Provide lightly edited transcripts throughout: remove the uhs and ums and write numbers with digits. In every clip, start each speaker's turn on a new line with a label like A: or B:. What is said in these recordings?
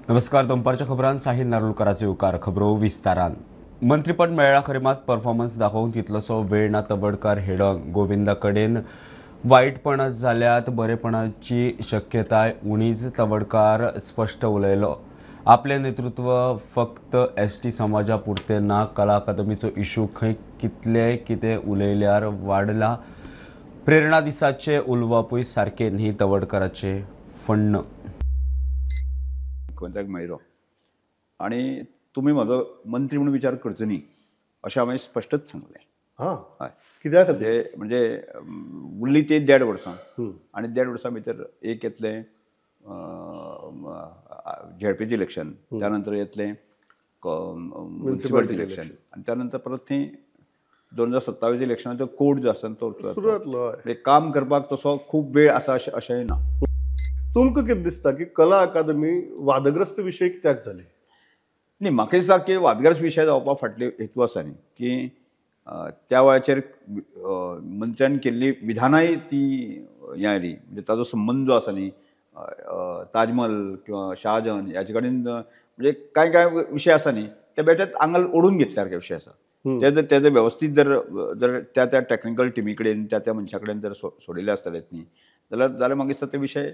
A: नमस्कार, दनपारच्या खबरान साहिल नारुलकराचे उकार. खबरो विस्तारान. मंत्रीपद मेळ्ळा खरें मात परफॉर्मन्स दाखोवंक तितलोसो वेळ ना. तवडकार हेडंग गोविंदा कडेन वायटपणां जाल्यात, बरेपणाची शक्यताय उणीच. तवडकार स्पश्ट उलयलो, आपलें नेतृत्व फक्त एस टी समाजा पुरतें ना. कला अकादमीचो इशू खंय कितले कितें उलयल्यार वाडला. प्रेरणा दिसाचें उलोवपूय सारकें न्ही, तवडकाराचें फण्ण.
B: मुख्यमंत्र्याक मेळिल्लो आनी तुमी म्हजो मंत्री म्हणून विचार करचो न्ही अशें हांवें स्पश्टच सांगलें. हय.
C: कित्या खातीर?
B: म्हणजे उरली ती देड वर्सां आनी देड वर्सां भितर एक येतलें झेडपीचें इलेक्शन, त्या नंतर येतलें म्युन्सिपालिटी इलेक्शन आनी त्या नंतर परत थंय 2027 इलेक्शनाचो कोड जो आसा तो
C: सुरू जातलो, हय.
B: म्हणजे काम करपाक तसो खूब वेळ आसा अशेंय ना.
C: तुमकां कितें दिसता की कला अकादमी वादग्रस्त विशय कित्याक जाली?
B: न्ही, म्हाका दिसता की वादग्रस्त विशय जावपा फाटली हेतू आसा न्ही की त्या वेळाचेर मंत्र्यान केल्ली विधानाय ती हें आयली. म्हणजे ताजो संबंद जो आसा न्ही ताजमहल किंवा शाहजहान ह्याचे कडेन, म्हणजे कांय कांय विशय आसा न्ही ते बेठेच आंगार ओडून घेतल्या सारके विशय आसा. ते जर ते जर वेवस्थीत जर जर त्या त्या टॅक्निकल टिमी कडेन, त्या त्या मनशा कडेन जर सोडिल्ले आसतले न्ही जाल्यार म्हाका दिसता ते विशय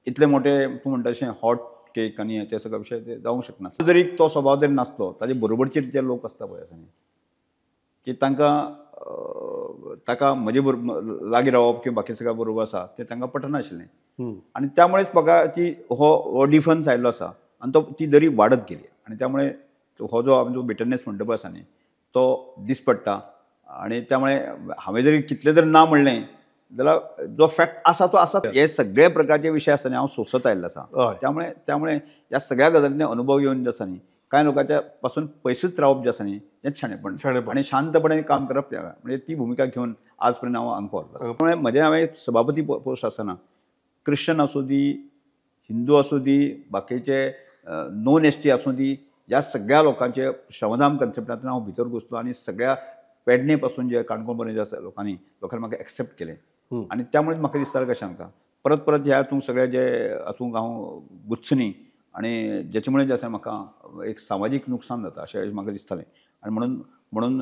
B: इतले मोठे, तूं म्हणटा तशें हॉट केक आनी ते सगळे विशय ते जावंक शकना. जरी तो स्वभाव जरी नासलो, ताजे बरोबरचे जे लोक आसता पळय आसा न्ही की तांकां ताका म्हजे बरोबर लागीं रावप किंवा बाकी सगळ्या बरोबर आसा तें तांकां पटनाशिल्लें आनी त्यामुळेच म्हाका ती हो हो डिफरन्स आयिल्लो आसा आनी तो ती दरी वाडत गेली आनी त्यामुळे हो जो आमचो बिटरनेस म्हणटा पळय आसा न्ही तो दीस पडटा. आनी त्यामुळे हांवें जरी कितलें जर ना म्हणलें जाल्यार जो फॅक्ट आसा तो आसा. हे सगळे प्रकारचे विशय आसा न्ही हांव सोंसत आयिल्लो आसा. त्यामुळे त्यामुळे ह्या सगळ्या गजालींनी अनुभव येवन जे आसा न्ही कांय लोकांच्या पासून पयसूच रावप जें आसा न्ही हें शाणेपण
C: शाणेपण.
B: आनी शांतपणे काम करप, म्हणजे ती भुमिका घेवन आज पर्यंत हांव हांगा पावलो आसा. त्यामुळे म्हजें हांवें सभापती पोस्ट आसतना क्रिश्चन आसूं दी, हिंदू आसूं दी, बाकीचे नॉन एस टी आसूं दी, ह्या सगळ्या लोकांचे श्रमधाम कन्सेप्टांतल्यान हांव भितर घुसलो आनी सगळ्या पेडणे पासून जे काणकोण पर्यंत जे आसा लोकांनी लोकांनी म्हाका एक्सेप्ट केलें. आनी त्यामुळेच म्हाका दिसतालें कशें आमकां परत परत ह्या हातूंत सगळे जे हातूंत हांव गुच्छनी आनी जेचे मुळे जें आसा म्हाका एक सामाजीक नुकसान जाता अशें म्हाका दिसतालें. आनी म्हणून म्हणून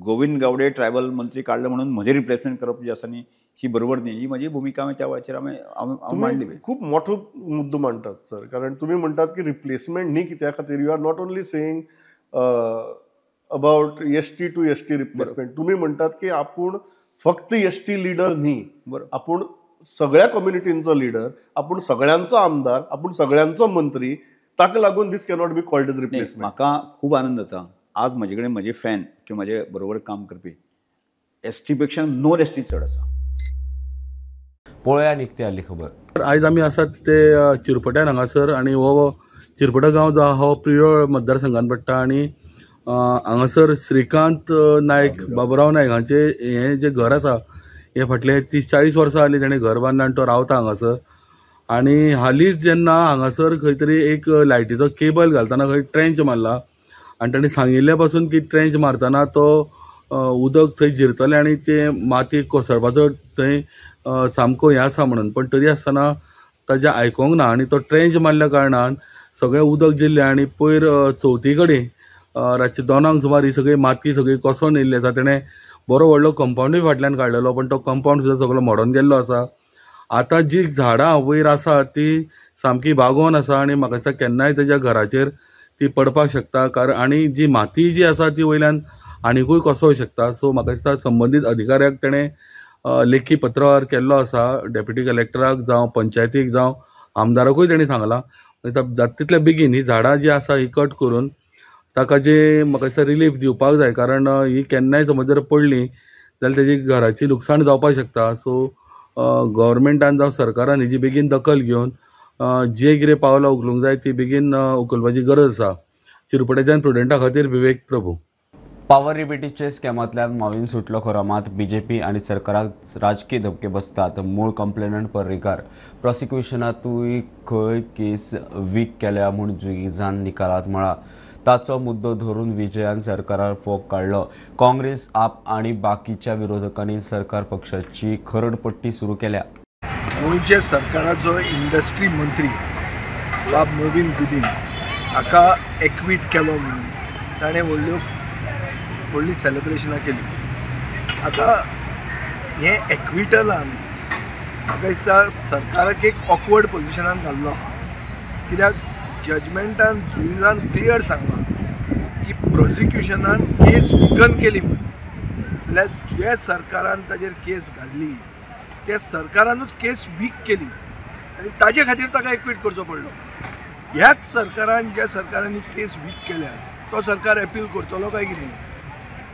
B: गोविंद गावडे ट्रायबल मंत्री काडले म्हणून म्हजें रिप्लेसमेंट करप जें आसा न्ही ही बरोबर न्ही, ही म्हजी भुमिका हांवें त्या वेळाचेर हांवें हांव हांव मांडली.
C: तुम्ही खूप मोठो मुद्दो मांडटात सर, कारण तुम्ही म्हणटात की रिप्लेसमेंट न्ही कित्या खातीर. You are not only saying about ST to ST replacement, तुम्ही म्हणटात की आपूण फक्त एस टी लिडर न्ही, आपूण सगळ्या कम्युनिटींचो लिडर, आपूण सगळ्यांचो आमदार, आपूण सगळ्यांचो मंत्री. ताका लागून दीस कॅनॉट बी कॉल्ड एज
B: न्ही,
C: रिप्लेसमेंट.
B: म्हाका खूब आनंद जाता आज म्हजे कडेन म्हजे फॅन किंवा म्हजे बरोबर काम करपी एस टी पेक्षा नॉन एस टी चड आसा.
A: पळोवया निकती आयिल्ली खबर.
D: आयज आमी आसात ते चिरपट्यान हांगासर आनी हो चिरपटा गांव जो आहा हो प्रियोळ मतदारसंघान पडटा आनी हांगासर श्रीकांत नायक, बाबुराव नायक हांचे हें जें घर आसा हें फाटले 30-40 वर्सां जालीं तेणें घर बांदलां आनी तो रावता हांगासर. आनी हालींच जेन्ना हांगासर खंय तरी एक लायटीचो केबल घालतना खंय ट्रेंच मारला आनी ताणें सांगिल्ल्या पासून की ट्रेंच मारतना तो उदक थंय जिरतलें आनी तें माती कोसळपाचो थंय सामको हें आसा म्हणून, पण तरी आसतना ताजें आयकोंक ना आनी तो ट्रेंच मारल्या कारणान सगळें उदक जिरलें आनी पयर चवथी कडेन रातचे 2क सुमार ही सगळी माती सगळी कोसळून येयल्ली आसा. तेणें बरो व्हडलो कंपावंडूय फाटल्यान काडलेलो, पण तो कंपावंड सुद्दां सगळो मोडोन गेल्लो आसा. आतां जी झाडां वयर आसा ती सामकी बागोवन आसा आनी म्हाका दिसता केन्नाय तेज्या घराचेर ती पडपाक शकता, कारण आनी जी माती जी आसा ती वयल्यान आनिकूय कोसळूंक शकता. सो म्हाका दिसता संबंदीत अधिकाऱ्याक तेणें लेखी पत्रावर केल्लो आसा, डेप्युटी कलेक्टराक जावं पंचायतीक जावं आमदाराकूय तेणी सांगलां, जाता तितले बेगीन ही झाडां जी आसा ही कट करून ताका जे म्हाका दिसता रिलीफ दिवपाक जाय, कारण ही केन्नाय समज जर पडली जाल्यार तेजी घराची लुकसाण जावपाक शकता. सो गव्हर्मेंटान जावं सरकारान हेजी बेगीन दखल घेवन जे कितें पावलां उखलूंक जाय ती बेगीन उखलपाची गरज आसा. चिरपटेच्यान प्रुडंटा खातीर विवेक प्रभू.
A: पावर रिबेटीचे स्कॅमांतल्यान माविन सुटलो खरो, मात बीजेपी आनी सरकाराक राजकीय धपके बसतात. मूळ कंप्लेनंट पर्रीकार प्रॉसिक्युशनांतूय खंय केस वीक केल्या म्हूण जुईजान निकालात म्हळां. ताचो मुद्दो धरून विजयान सरकारार फोग काडलो. काँग्रेस, आप आनी बाकीच्या विरोधकांनी सरकार पक्षाची खरडपट्टी सुरू केल्या.
E: गोंयच्या सरकाराचो इंडस्ट्री मंत्री बाब मॉवीन गुदिन्हो हाका एक्वीट केलो म्हणून ताणें व्हडल्यो व्हडली सेलिब्रेशनां केली. आतां हें एक्विटलान म्हाका दिसता सरकाराक एक ऑकवर्ड पोजिशनान घाल्लो आहा, कित्याक जजमेंटान जुइजान क्लियर सांगलां की प्रोसिक्युशनान केस विकन केली म्हूण, जाल्यार ज्या सरकारान ताजेर केस घाल्ली त्या सरकारानूच केस वीक केली आनी ताजे खातीर ताका एक्वीट करचो पडलो. ह्याच सरकारान ज्या सरकारांनी केस वीक केल्या तो सरकार एपील करतलो काय कितें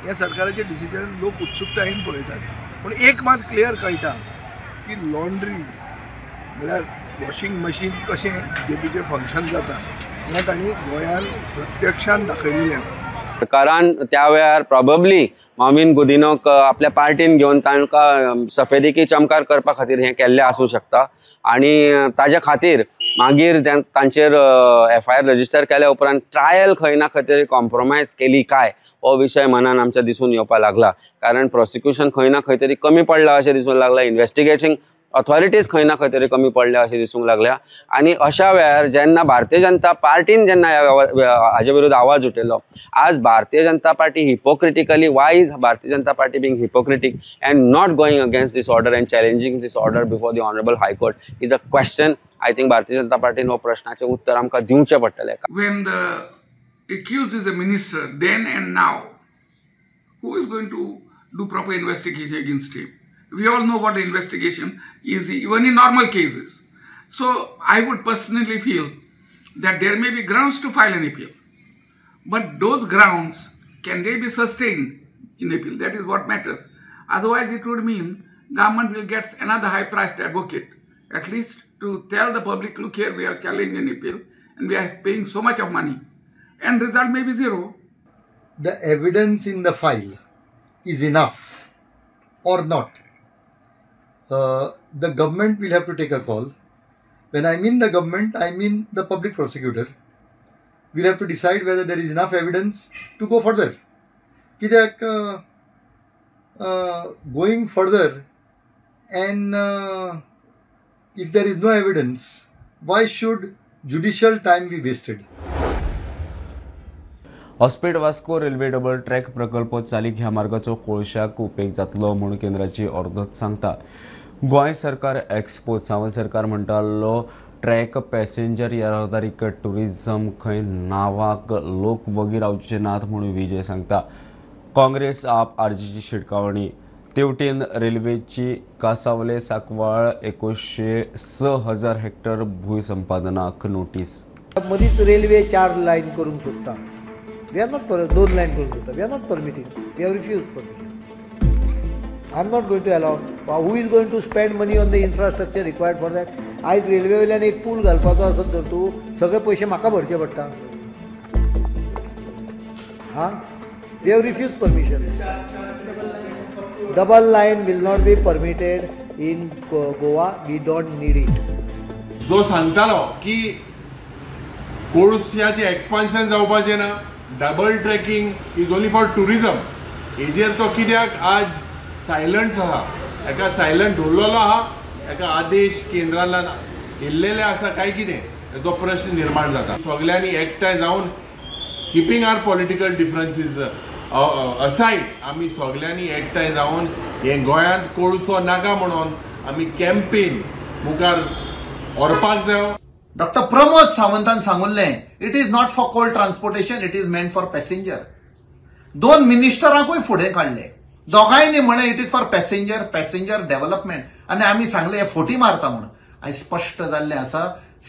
E: ह्या सरकाराचें डिसिजन लोक उत्सुकतायेन पळयतात. पूण एक मात क्लियर कळटा की लॉन्ड्री म्हळ्यार वॉशिंग मशीन कशें बीजेपीचें फंक्शन जाता हें तांणी गोंयांत प्रत्यक्षान दाखयलेलें आसा.
F: सरकारान त्या वेळार प्रॉबब्ली मॉवीन गुदिन्होक आपल्या पार्टीन घेवन तांकां सफेदिकी चमकार करपा खातीर हें केल्लें आसूं शकता आनी ताज्या खातीर मागीर तांचेर एफआयआर रजिस्टर केल्या उपरांत ट्रायल खंय ना खंय तरी कॉम्प्रोमायज केली काय हो विशय मनान आमच्या दिसून येवपाक लागला, कारण प्रोसिक्युशन खंय ना खंय तरी कमी पडलां अशें दिसूंक लागलां, इन्वेस्टिगेटींग ऑथॉरिटीज खंय ना खंय तरी कमी पडल्या अशें दिसूंक लागल्या. आनी अशा वेळार जेन्ना भारतीय जनता पार्टीन जेन्ना हाजे विरुद्ध आवाज उठयलो, आज Bharatiya Janata Party hypocritically, why is Bharatiya Janata Party being hypocritic and not going against this order and challenging this order before the honourable high court is a question. I think Bharatiya Janata पार्टीन हो प्रश्नाचें उत्तर आमकां दिवचें पडटलें.
G: When the accused is a minister then and now, who is going to do proper investigation against him? We all know what investigation is even in normal cases. So I would personally feel that there may be grounds to file an appeal, but those grounds, can they be sustained in appeal? That is what matters. Otherwise it would mean government will get another high-priced advocate, at least to tell the public, look here, we are challenging an appeal and we are paying so much of money, and result may be zero.
H: The evidence in the file is enough or not. The government will have to take a call. When I mean the government, I mean the public prosecutor will have to decide whether there is enough evidence to go further. Kidak going further and if there is no evidence, why should judicial time be wasted?
A: Hospet Vasco railway double track प्रकल्प चालीक ह्या मार्गाचो कोळशाक उपेग जातलो म्हूण केंद्राची अर्दत सांगता. गोंय सरकार एक्सपो सावंत सरकार म्हणटालो ट्रॅक पॅसेंजर येरादारीक ट्युरिझम खंय नांवाक लोक वगी रावचे नात म्हूण विजय सांगता. काँग्रेस आप आरजीची शिटकावणी. तेवटेन रेल्वेची कासावले सांकवाळ 106,000 हेक्टर भूंय संपादनाक नोटीस.
I: मदींच रेल्वे 4 लायन करूंक सोदता, we are not, 2 line करूंक सोदता, we are not permitting, we have refuse permission. I am not going to allow. Who is going to spend money on the infrastructure required for that? आयज railway वयल्यान एक पूल घालपाचो आसत जर तूं सगळे पयशे म्हाका भरचे पडटा. हां, we have refuse permission. Double line will not be permitted in Goa, we don't need it.
J: जो सांगतालो की कोळशाचें एक्सपान्शन जावपाचें ना, double tracking is only for tourism, हेजेर तो कित्याक आज सायलंट आहा, एका सायलंट दवरलेलो आहा, एका आदेश केंद्रान येयल्लेले आसा काय कितें हेजो प्रश्न निर्माण जाता. सगल्यांनी एकठांय जावन keeping our political differences aside आमी सगल्यांनी एकठांय जावन हें गोंयांत कोळसो नाका म्हणून आमी कॅम्पेन मुखार व्हरपाक जायो.
H: डॉक्टर प्रमोद सावंतान सांगुल्लें, it is not for coal transportation, it is meant for passenger. 2 मिनिस्टरांकूय फुडें काडले, दोगांयनी म्हणलें it is for passenger, passenger development, आनी आमी सांगलें हे फोटी मारता म्हणून. आयज स्पश्ट जाल्लें आसा,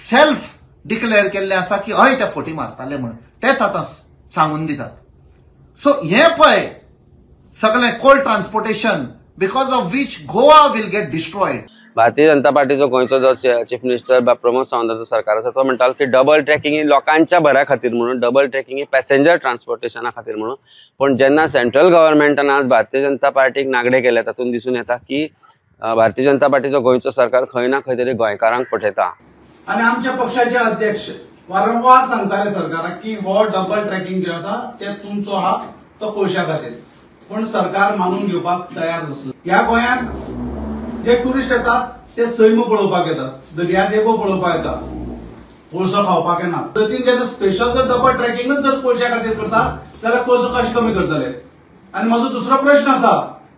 H: सेल्फ डिक्लेअर केल्लें आसा की हय ते फोटी मारताले म्हणून, तेच आतां सांगून दितात. सो हें पळय सगळें coal transportation because of which Goa will get destroyed.
F: Bharatiya Janata पार्टीचो गोंयचो जो चीफ मिनिस्टर प्रमोद सावंताचो सरकार आसा तो म्हणटालो की डबल ट्रॅकिंग ही लोकांच्या बऱ्या खातीर म्हणून, डबल ट्रॅकिंग ही पॅसेंजर ट्रान्सपोर्टेशना खातीर म्हणून. पूण जेन्ना सेंट्रल गव्हर्मेंटान आज भारतीय जनता पार्टीक नागडे केले तातूंत दिसून येता की भारतीय जनता पार्टीचो गोंयचो सरकार खंय ना खंय तरी गोंयकारांक फटयता.
K: आनी आमच्या पक्षाचे अध्यक्ष वारंवार सांगताले सरकाराक की हो डबल ट्रॅकिंग जे आसा ते तुमचो आहा तो कोळशा खातीर, पूण सरकार मानून घेवपाक तयार नासलो. ह्या गोंयांत जे टुरिस्ट येतात ते सैम पळोवपाक येतात, दर्यादेगो पळोवपाक येतात, कोळसो खावपाक येना. पद्दतीन जेन्ना स्पेशल जर डबल ट्रॅकिंगच जर कोळश्या खातीर करता जाल्यार कोळसो कशें कमी करतले? आनी म्हजो दुसरो प्रश्न आसा,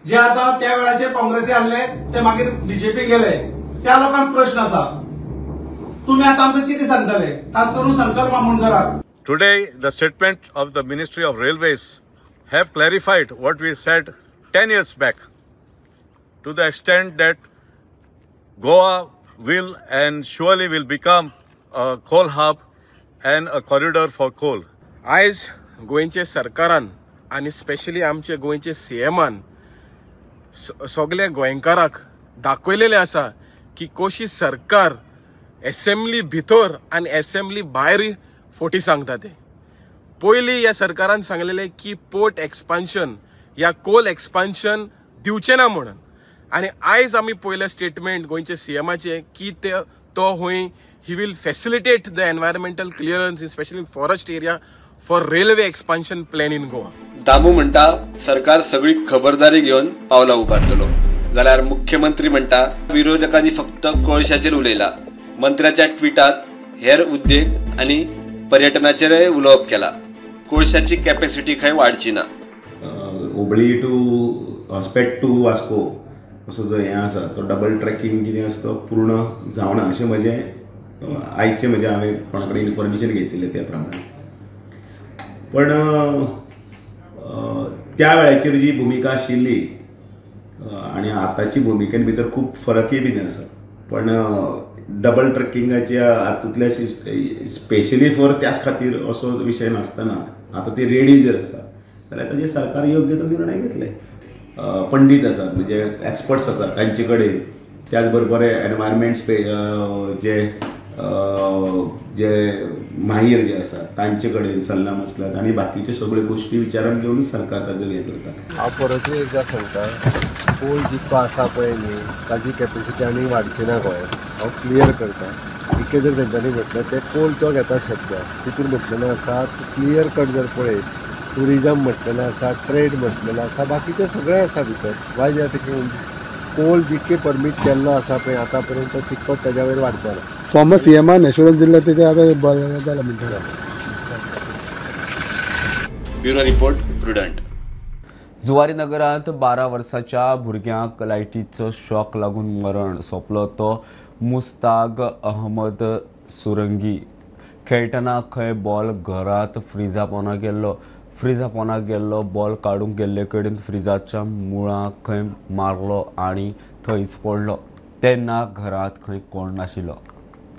K: जे आतां त्या वेळाचेर काँग्रेसी आहले ते मागीर बीजेपी गेले, त्या लोकांक प्रश्न आसा, तुम्ही आतां आमकां कितें सांगतले, खास करून Shankar मामोणकराक?
L: Today, the statement of the Ministry of Railways have clarified what we said 10 years back, to the extent that Goa will and surely will become a coal hub and a corridor for coal.
M: आयज गोंयचे सरकारान आनी specially आमचे गोंयचे सीएमान सगळे गोंयकाराक दाखयलेलें आसा की कशी सरकार एसेंब्ली भितर आनी एसेंब्ली भायर फोटी सांगता ते. पयलीं ह्या सरकारान सांगलेलें की पोर्ट एक्सपान्शन या कोल एक्सपान्शन दिवचें ना म्हणून, आनी आयज आमी पयलें स्टेटमेंट गोंयचे सीएमाचें की ते तो हूंय he will facilitate the environmental clearance especially in forest area for railway expansion plan in Goa.
N: Damu म्हणटा सरकार सगळी खबरदारी घेवन पावलां उबारतलो, जाल्यार मुख्यमंत्री म्हणटा विरोधकांनी फक्त कोळशाचेर उलयला. मंत्र्याच्या ट्विटात हेर उद्देग आनी पर्यटनाचेरय उलोवप केला. कोळशाची कॅपॅसिटी खंय वाडची ना.
O: हुबळी टू हॉस्पेट टू वास्को असो जो हें आसा तो डबल ट्रॅकिंग कितें आसा तो पूर्ण जावना अशें म्हजें आयचें म्हणजे हांवें कोणा कडेन इन्फॉर्मेशन घेतिल्लें त्या प्रमाणे. पण त्या वेळाचेर जी भुमिका आशिल्ली आनी आतांची भुमिकेन भितर खूब फरकय बीन आसा. पण डबल ट्रॅकिंगाच्या हातूंतल्या स्पेशली फॉर त्याच खातीर असो विशय नासतना आतां ती रेडी जर आसा जाल्यार ताजेर सरकार योग्य तो निर्णय घेतले. पंडीत आसात म्हणजे एक्सपर्ट्स आसात तांचे कडेन, त्याच बरोबर एनवायरमेंट जे जे माहीर जे आसात तांचे कडेन सल्ला मसलत आनी बाकीच्यो सगळ्यो गोश्टी विचारान घेवन सरकार ताजो हें करता.
P: हांव परतूय एकदां सांगता, कोल जितको आसा पळय न्ही ताजी कॅपेसिटी आनी वाडची ना गोंयांत. हांव क्लियर करता, इतकें जर तेंच्यांनी म्हटलें तें कोल तो घेता सद्या तितून म्हटलेलें आसा क्लियर कट जर पळयत टुरिजम म्हटलेलें आसा, ट्रेड म्हटलेलें आसा, बाकीचें सगळें आसा भितर. वाय जे टेकींग कोल जितके परमीट केल्लो आसा पळय आतां पर्यंत तितकोच ताज्या वयर वाडचो ना.
Q: फॉर्मर सीएमान एश्योरन्स दिल्लें तेजें आतां बरें जालें म्हणटा.
N: Bureau report, Prudent.
A: Zuari नगरांत 12 वर्साच्या भुरग्यांक लायटीचो शॉक लागून मरण सोंपलो तो मुस्ताक अहमद सुरंगी. खेळटना खंय बॉल घरांत फ्रिजा पोंदा गेल्लो, फ्रिजा पोंदा गेल्लो बॉल काडूंक गेल्ले कडेन फ्रिजाच्या मुळाक खंय मारलो आनी थंयच पडलो. तेन्ना घरांत खंय कोण नाशिल्लो.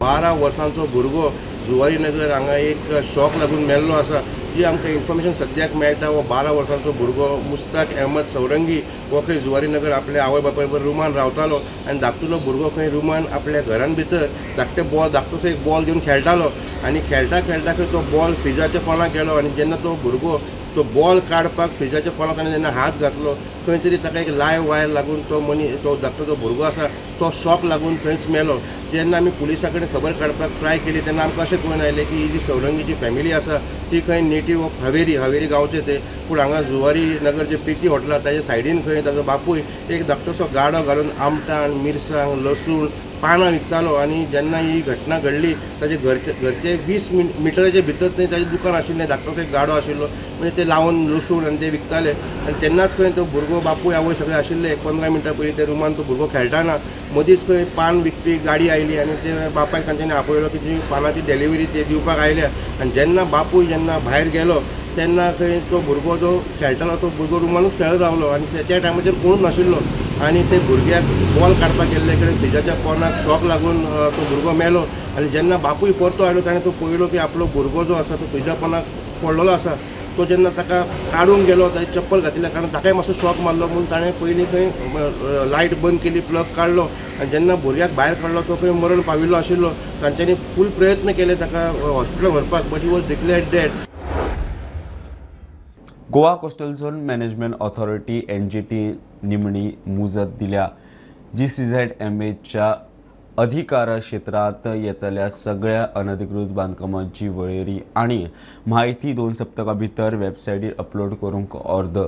R: 12 वर्सांचो भुरगो जुवारी नगर हांगा एक शॉक लागून मेल्लो आसा. जी आमकां इन्फॉर्मेशन सद्याक मेळटा, हो 12 वर्सांचो भुरगो मुस्ताक अहमद सौरंगी हो खंय जुवारी नगर आपल्या आवय बापाय बरोबर रुमान रावतालो आनी धाकटुलो भुरगो खंय रुमान आपल्या घरान भितर धाकटे बॉल धाकटोसो एक बॉल घेवन खेळटालो आनी खेळटा खेळटा खंय तो बॉल फ्रिजाच्या पोंदा गेलो आनी जेन्ना तो भुरगो तो बॉल काडपाक फ्रिजाच्या पोंदा ताणें जेन्ना हात घातलो खंय तरी ताका एक लायव वायर लागून तो मनीस तो धाकटो जो भुरगो आसा तो शॉक लागून थंयच मेलो. जेन्ना आमी पुलिसां कडेन खबर काडपाक ट्राय केली तेन्ना आमकां अशें कळून आयलें की ही जी सौरंगीची फॅमिली आसा ती खंय नेटीव ऑफ हावेरी, हावेरी गांवचे ते, पूण हांगा जुवारी नगर जे प्रिती हॉटेल आसा ताजे सायडीन खंय ताजो बापूय एक धाकटोसो गाडो घालून आमटाण, मिरसांग, लसूण, पानां विकतालो आनी जेन्ना ही घटना घडली ताजे घरचे 20 मिटराचे भितर थंय ताजें दुकान आशिल्लें, धाकटोसो एक गाडो आशिल्लो, म्हणजे ते लावन लसूण आनी ते विकताले आनी तेन्नाच खंय तो भुरगो बापूय आवय सगळे आशिल्ले. 15 मिनटां पयलीं ते रुमान तो भुरगो खेळटाना मदींच खंय पान विकपी गाडी आयली आनी ते बापायक तांच्यांनी आपयलो की जी पानाची डिलिव्हरी ते दिवपाक आयल्या आनी जेन्ना बापूय जेन्ना भायर गेलो तेन्ना खंय तो भुरगो जो खेळटालो तो भुरगो रुमानूच खेळत रावलो आनी त्या टायमाचेर कोणूच नाशिल्लो आनी ते भुरग्याक बॉल काडपाक गेल्ले कडेन फ्रिजाच्या पोंदाक शॉक लागून तो भुरगो मेलो. आनी जेन्ना बापूय परतो आयलो ताणें तो पळयलो की आपलो भुरगो जो आसा तो फ्रिजा पोंदाक पडलेलो आसा. तो जेन्ना ताका काडूंक गेलो ताणें चप्पल घातिल्ल्या कारणान ताकाय मातसो शॉक मारलो म्हणून ताणें पयलीं खंय लायट बंद केली, प्लग काडलो आनी जेन्ना भुरग्याक भायर काडलो तो खंय मरण पाविल्लो आशिल्लो. तांच्यांनी फूल प्रयत्न केले ताका हॉस्पिटलान व्हरपाक, but he was declared dead.
A: Goa coastal zone management authority NGT निमणी मुजत दिल्या. GCZMAच्या अधिकार क्षेत्रांत येतल्या सगळ्या अनधिकृत बांदकामांची वळेरी आनी म्हायती 2 सप्तकां भितर वेबसायटीर अपलोड करूंक अर्द.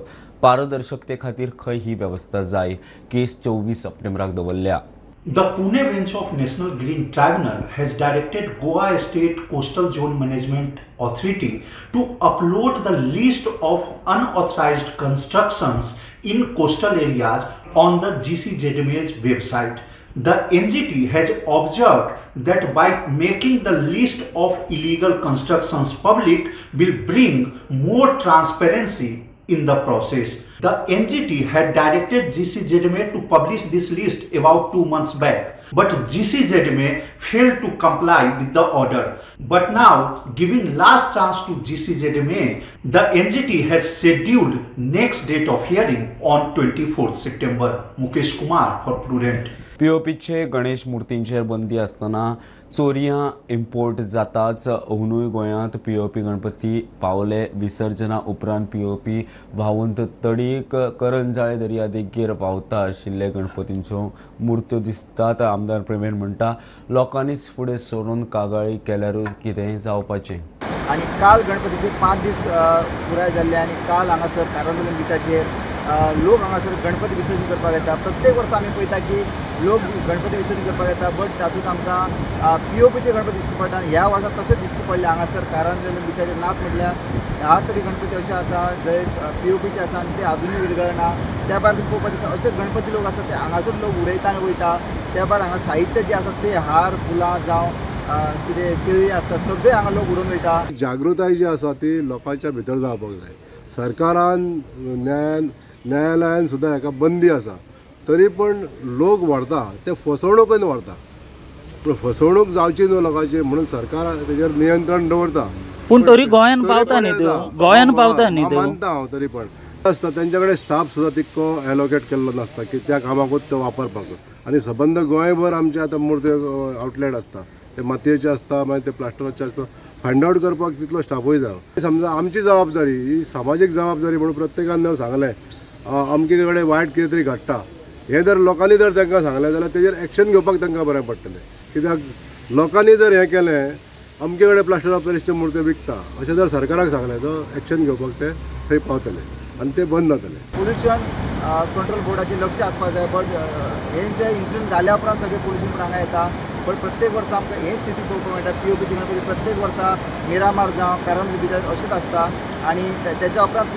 A: पारदर्शकते खातीर खंय ही वेवस्था जाय. केस 24 सप्टेंबराक दवरल्या.
S: The Pune bench of National Green Tribunal has directed Goa State Coastal Zone Management Authority to upload the list of unauthorized constructions in coastal areas on the GCZMA's website. The NGT has observed that by making the list of illegal constructions public will bring more transparency in the process. The NGT had directed GCZMA to publish this list about 2 months back, but GCZMA failed to comply with the order. But now, giving last chance to GCZMA, the NGT has scheduled next date of hearing on 24th September. Mukesh Kumar for Prudent.
A: पीओपीचे Ganesh मूर्तींचेर बंदी आसतना चोरयां import जाताच. अंदूय गोंयांत POP Ganpati पावले. विसर्जना उपरांत POP व्हांवून तडीक करंजाळे दर्यादेगेर व्हांवता आशिल्ले गणपतींच्यो मूर्त्यो दिसतात. आमदार प्रेमेन म्हणटा लोकांनीच फुडें सरून कागाळी केल्यारूच कितेंय जावपाचें.
T: आनी काल गणपतीचे 5 दीस पुराय जाल्ले आनी काल हांगासर कारांजोलिम बिचाचेर लोक हांगासर गणपती विसर्जन करपाक येता. प्रत्येक वर्सा आमी पळयता की लोक गणपती विसर्जन करपाक येता, बट तातूंत आमकां पीओपीचे गणपती दिश्टी पडटा आनी ह्या वर्सा तशेंच दिश्टी पडले हांगासर कारांजोलिम बिचाचेर. नात म्हटल्यार 10 तरी गणपती अशे आसा जे पीओपीचे आसा आनी ते आजुनूय विरगळना. त्या भायर तुमी पळोवपाक शकता अशे गणपती लोक आसा ते हांगासर लोक उडयता आनी वयता. त्या भायर हांगा साहित्य जें आसा ते हार फुलां जावं कितें केळी आसता सगळें हांगा लोक उडोवन वयता.
P: जागृताय जी आसा ती लोकांच्या भितर जावपाक जाय. सरकारान न्यायालयान सुद्दां हेका बंदी आसा, तरी पण लोक व्हरता ते फसवणूकून व्हरता. पूण फसवणूक जावची न्हू लोकांची म्हणून सरकार तेजेर नियंत्रण दवरता.
U: पूण तरी गोंयान पावता न्ही त्यो, गोंयान पावता न्ही त्यो.
P: मानता हांव, तरी पण आसता तेंच्या कडेन स्टाफ सुद्दां तितको एलोकेट केल्लो नासता की त्या कामाकूच तो वापरपाक. आनी सबंद गोंयभर आमचे आतां मूर्त्यो आउटलेट आसता, ते मातयेचे आसता, मागीर ते प्लास्टराचे आसता. फायंड आवट करपाक तितलो स्टाफूय जाय. समजा आमची जबाबदारी ही सामाजीक जबाबदारी म्हणून प्रत्येकान जर सांगलें अमके कडेन वायट कितें तरी घडटा हें जर लोकांनी जर तांकां सांगलें जाल्यार तेजेर एक्शन घेवपाक तांकां बरें पडटलें. कित्याक लोकांनी जर हें केलें अमके कडेन प्लास्टर ऑफ पॅरिसच्यो मुर्त्यो विकता अशें जर सरकाराक सांगलें तर एक्शन घेवपाक ते थंय पावतले आनी ते बंद जातले.
T: पोल्युशन कंट्रोल बोर्डाचें लक्ष आसपाक जाय, बट हे जे इन्सिडंट जाल्या उपरांत सगळे पोल्युशन बोर्ड हांगा येता. बट प्रत्येक वर्सा आमकां हे स्थिती पळोवपाक मेळटा. पीओपीची गणपती प्रत्येक वर्सा मिरामार जावं कारांजोलिम बिचार अशेंच आसता आनी तेच्या उपरांत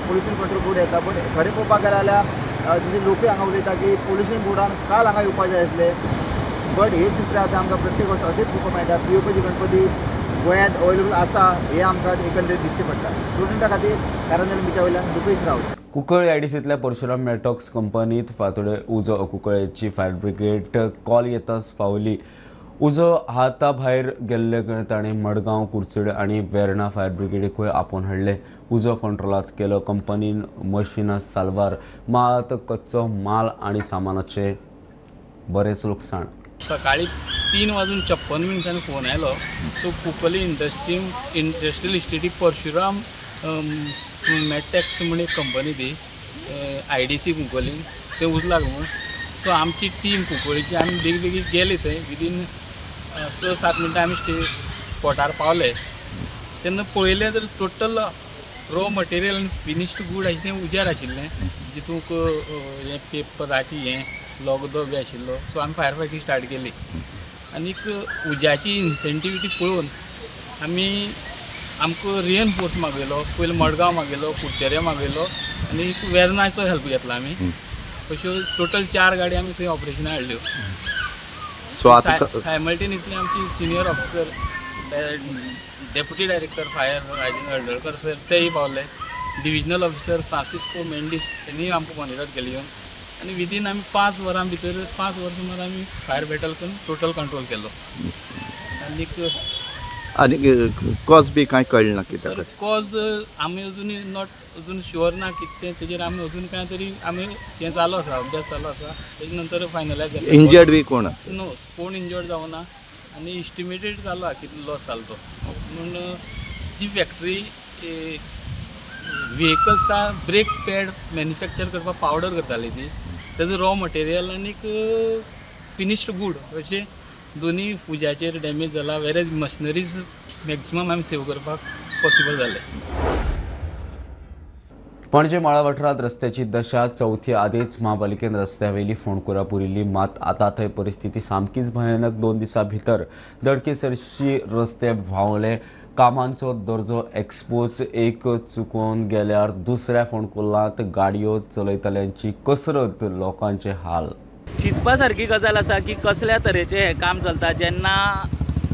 T: पोल्युशन कंट्रोल बोर्ड येता. बट खरें पळोवपाक गेलें जाल्यार जशे लोकूय हांगा उलयता की पोल्युशन बोर्डान काल हांगा येवपाक जाय आसले, बट हे स्थिती आतां आमकां प्रत्येक वर्सा अशेंच पळोवपाक मेळटा. पीओपीची गणपती गोंयांत अवेलेबल आसा हें आमकां एकंदरीत दिश्टी पडटा. प्रुडंटा खातीर कारांजोलिम बिचा वयल्यान रुपेश रावत.
A: कुंकळ्ळे आयडीसींतल्या परशुराम मेटॉक्स कंपनीत फांतोडे उजो. कुंकळ्ळेची फायर ब्रिगेड कॉल येताच पावली. उजो हाता भायर गेल्ले कडेन ताणें मडगांव, कुडचडे आनी वेर्णा फायर ब्रिगेडीकूय आपोवन हाडलें. उजो कंट्रोलांत केलो. कंपनीन मशिनां साल्वार, मात कच्चो माल आनी सामानाचें बरेंच लुकसाण.
V: सकाळी 3:56 फोन आयलो. सो कुंकळ्ळी इंडस्ट्रियल इस्टेटीक परशुराम मॅटेक्स म्हण एक कंपनी ती IDC Cuncolim ते उजो लागलो म्हूण. सो आमची टीम कुंकळ्ळीची आमी बेगी बेगीन गेली थंय. विदीन 6-7 मिनटां आमी स्पॉटार पावले. तेन्ना पळयलें तर टोटल रॉ मटेरियल आनी फिनिश्ड गूड आशिल्लें उज्यार आशिल्लें, जितूंक हें पेपराची हें लगदो बी आशिल्लो. सो आमी फायर फायटींग स्टार्ट केली आनीक उज्याची इन्सेंटिविटी पळोवन आमी आमकां रिएनफोर्स मागयलो. पयलीं मडगांव मागयलो, कुडचेरे मागयलो आनी वेर्नाचो हेल्प घेतला आमी. अश्यो टोटल 4 गाडी आमी थंय ऑपरेशनाक हाडल्यो.
W: सो आतां
V: सायमल्टेनियसली आमची senior officer deputy director fire Rajendra Haldalkar sir तेय पावले. डिविजनल ऑफिसर फ्रांसिस्को मेंडीस तेणीय आमकां मॉनिटर केली येवन आनी विदीन आमी 5 वरां भितर 5 वरां सुमार आमी फायर बॅटल करून टोटल कंट्रोल केलो. आनीक
W: आनी कॉज बी कांय कळ्ळें ना कित्याक?
V: कॉज आमी अजून not अजून शुअर ना कितें तेजेर आमी अजून कांय तरी आमी हें चालू आसा, अभ्यास चालू आसा. तेजे नंतर फायनलायज जालें.
W: इंजर्ड बी कोण आसा?
V: नो, कोण इंजर्ड जावना आनी इस्टिमेटेड चालू आसा कितलो लॉस जालो तो. पूण जी फॅक्टरी व्हेकल्सा ब्रेक पॅड मॅन्युफॅक्चर करपाक पावडर करताली ती, तेजो रॉ मटेरियल आनीक फिनिश्ड गूड अशें दोनी उज्याचेर डॅमेज जाला. वेरेज मशिनरीज मॅक्सिमम आमी सेव करपाक पॉसिबल जालें.
A: पणजे माळा वाठारांत रस्त्याची दशा चवथी आदींच महापालिकेन रस्त्यावेली फोंडकुलां पुरिल्ली, मात आतां थंय परिस्थिती सामकीच भयानक। 2 दिसां भितर दडके सरशी रस्ते व्हांवले। कामांचो दर्जो एक्सपोज एक चुकोवन गेल्यार दुसऱ्या फोंडकुलांत गाडयो चलयतल्यांची कसरत, लोकांचे हाल।
U: चिंतपा सारकी गजाल आसा की कसल्या तरेचें हें काम चलता। जेन्ना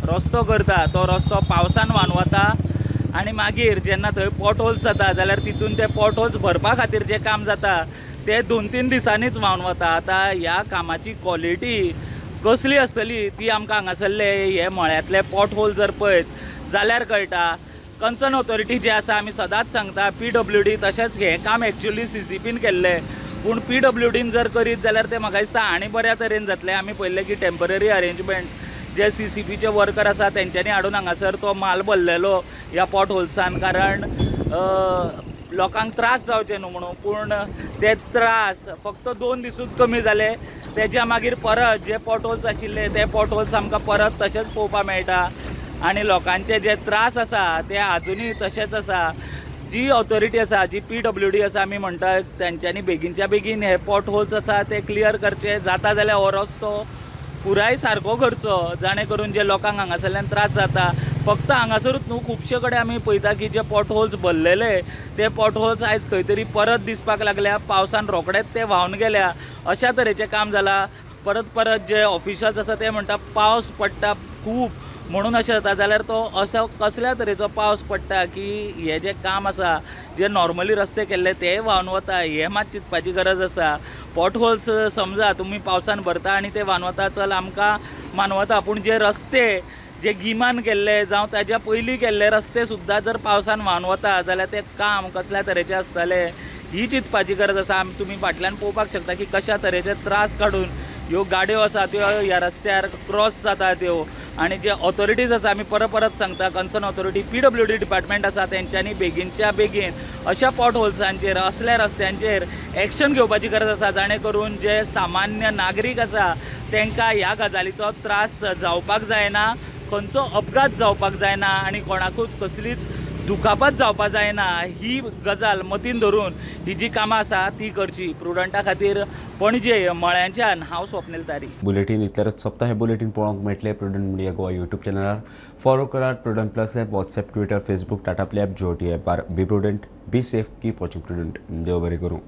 U: रस्तो करता तो रस्तो पावसान व्हांवन वता आनी मागीर जेन्ना थंय पोटहोल्स जाता जाल्यार तितून ते पोटहोल्स भरपा खातीर जें काम जाता ते 2-3 दिसांनीच व्हांवन वता। आतां ह्या कामाची क्वॉलिटी कसली आसतली ती आमकां हांगासरले हे मळ्यांतले पोटहोल जर पळयत जाल्यार कळटा। कन्सर्न ऑथॉरिटी जे आसा आमी सदांच सांगता PWD तशेंच हें काम एक्चुअली CCPन केल्लें, पूण PWDन जर करीत जाल्यार तें म्हाका दिसता आनी बऱ्या तरेन जातलें। आमी पळयल्लें की टेम्पररी अरेंजमेंट जे CCPचे वर्कर आसा तेंच्यांनी हाडून हांगासर तो माल भरलेलो ह्या पोट होल्सान, कारण लोकांक त्रास जावचे न्हू म्हणून। पूण ते त्रास फक्त 2 दिसूच कमी जाले, तेज्या मागीर परत जे पोट होल्स आशिल्ले ते पोट होल्स आमकां परत तशेंच पळोवपाक मेळटा आनी लोकांचे जे त्रास आसा ते आजुनूय तशेंच आसा। जी ऑथॉरिटी आसा, जी PWD आसा, आमी म्हणटा तेंच्यांनी बेगीनच्या बेगीन हे पोट होल्स आसा ते क्लियर करचे, जाता जाल्यार हो रस्तो पुराय सारको करचो, जाणे करून जे लोकांक हांगासरल्यान त्रास जाता। फक्त हांगासरूच न्हू, खुबशे कडेन आमी पळयता की जे पोट होल्स भरलेले ते पोट होल्स आयज खंय तरी परत दिसपाक लागल्या, पावसान रोखडेच ते व्हांवन गेल्या, अशा तरेचें काम जालां। परत परत जे ऑफिशल्स आसा ते म्हणटा पावस पडटा खूब म्हणून अशें जाता, जाल्यार तो असो कसल्या तरेचो पावस पडटा की हें जें काम आसा जे नॉर्मली रस्ते केल्ले ते व्हांवन वता, हें मात चिंतपाची गरज आसा। पोट होल्स समजा तुमी पावसान भरता आनी ते व्हांवन वता, चल आमकां मानवता, पूण जे रस्ते जे गिमान केल्ले जावं ताज्या पयलीं केल्ले रस्ते सुद्दां जर पावसान व्हांवन वता जाल्यार तें काम कसल्या तरेचें आसतलें ही चिंतपाची गरज आसा। आमी तुमी फाटल्यान पळोवपाक शकता की कशा तरेचे त्रास काडून ह्यो गाडयो आसा त्यो ह्या रस्त्यार क्रॉस जाता त्यो, आनी जे ऑथॉरिटीज आसा आमी परत परत सांगता कन्सर्न ऑथॉरिटी PWD department आसा तेंच्यांनी बेगीनच्या बेगीन अशा पोट होल्सांचेर असल्या रस्त्यांचेर एक्शन घेवपाची गरज आसा, जाणे करून जे सामान्य नागरीक आसा तांकां ह्या गजालीचो त्रास जावपाक जायना, खंयचो अपघात जावपाक जायना आनी कोणाकूच कसलीच दुखापत जावपाक जायना। ही गजाल मतीन धरून ही जी कामां आसा ती करची। प्रुडंटा खातीर पणजे मळ्यांच्यान हांव स्वप्नील तारी।
A: बुलेटीन इतल्यारच सोंपता। हें बुलेटीन पळोवंक मेळटलें प्रुडंट मिडिया गोवा यूट्यूब चॅनलार। फॉलो करात Prudent plus app, WhatsApp, Twitter, Facebook, Tata Play app, Jio T ॲपार। Be prudent, be safe, keep watching Prudent. देव बरें करूं।